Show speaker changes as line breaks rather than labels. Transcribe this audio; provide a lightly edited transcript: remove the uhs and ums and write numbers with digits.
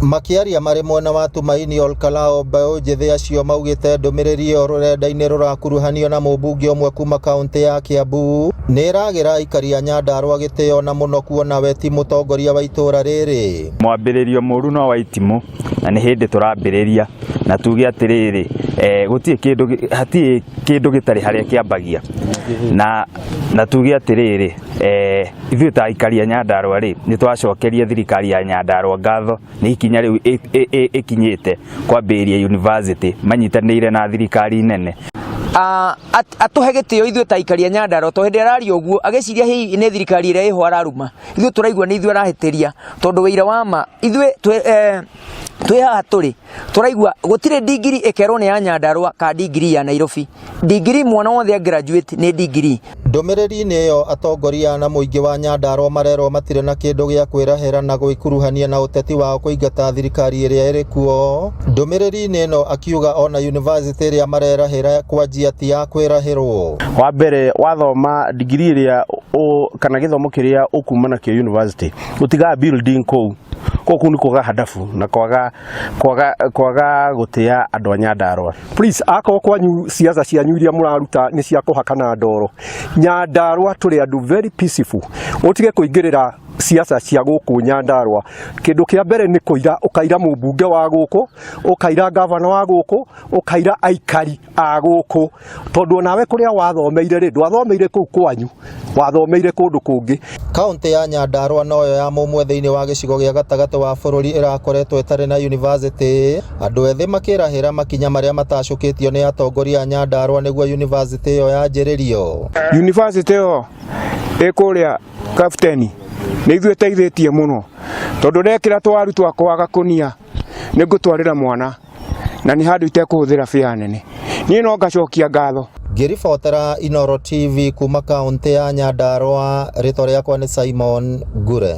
Makĩaria marĩ mwena wa Tumaini Olkalou, mbeũ njĩthĩ acio maugĩte ndũmĩrĩri ĩyo rũrenda-inĩ rũrakuruhanio na mũmbunge ũmwe kuma kaũntĩ ya Kiambu nĩ ĩragĩra aikari a Nyandarua gĩtĩo na mũno kuona we ti mũtongoria wa itũra rĩrĩ.
Mwambĩrĩrio mũru no wa itimũ, na nĩ hĩndĩ tũrambĩrĩria na tuge atĩrĩrĩ, gũtirĩ kĩndũ, hatirĩ kĩndũ gĩtarĩ harĩa kĩambagia, na tuge atĩrĩrĩ, ithuĩ ta aikari a Nyandarua rĩ, nĩ twacokeria thirikari ya Nyandarua ngatho nĩ ikinya rĩu ĩkinyĩte kwambĩrĩria university manyitanĩire na thirikari nene.
Atũhe gĩtĩo ithuĩ ta aikari a Nyandarua, to hĩndĩ araria ũguo agĩciria hihi nĩ thirikari ĩrĩa ĩho araruma. Ithuĩ tũraigua nĩ ithuĩ arahĩtĩria, tondũ wĩira wa ma ithuĩ twĩ haha tũrĩ tũraigua gũtirĩ ndigiri ĩkerwo nĩ ya Nyandarua ka ndigiri ya Nairobi. Ndigiri mwana wothe a graduate nĩ ndigiri.
Ndũmĩrĩri-inĩ ĩyo, atongoria na mũingĩ wa Nyandarua marerwo matirĩ na kĩndũ gĩa kwĩrahĩra na gwĩkuruhania na ũteti wao kũingata thirikari ĩrĩa ĩrĩ kuo. Ndũmĩrĩri-inĩ ĩno akiuga ona yunivasĩtĩ ĩrĩa marerahĩra kwanjia ti ya kwĩrahĩrwo.
Wa mbere, wathoma ndigiri ĩrĩa kana gĩthomo kĩrĩa ũkuma nakĩo university, ũtigaga building kũu kũu nĩ kwaga hadabu na kwaga gũtĩa andũ a Nyandarua.
Please, akorwo kwanyu siasa cianyu iria mũraruta nĩ cia kũhakana ndoro, Nyandarua tũrĩ andũ very peaceful. Ũtige kũingĩrĩra siasa cia gũkũ Nyandarua. Kĩndũ kĩa mbere nĩ kũira, ũkaira mũmbunge wa gũkũ, ũkaira gavana wa gũkũ, ũkaira aikari a gũkũ, tondũ onawe kũrĩa wathomeire rĩ, ndwathomeire kũu kwanyu, wathomeire kũndũ kũngĩ.
Kaũntĩ ya Nyandarua noyo ya mũmwe thĩinĩ wa gĩcigo gĩa gatagatĩ wa bũrũri ĩrakoretwo ĩtarĩ na yunivasĩtĩ, andũ ethĩ makĩrahĩra makinya marĩa matacũkĩtio nĩ atongoria a Nyandarua nĩguo yunivasĩtĩ ĩyo yanjĩrĩrio.
University ĩyo ĩ kũrĩa Kapteni nĩ ithuĩ ĩteithĩtie mũno, tondũ ndekĩra twaru twakwa gakũnia nĩ ngũtwarĩra mwana na nĩ handũ itekũhũthĩra bĩa nene. Niĩ no ngacokia ngatho.
Ngĩribotera Inooro TV kuma kaũntĩ ya Nyandarua, rĩtwa rĩakwa nĩ Simon Ngure.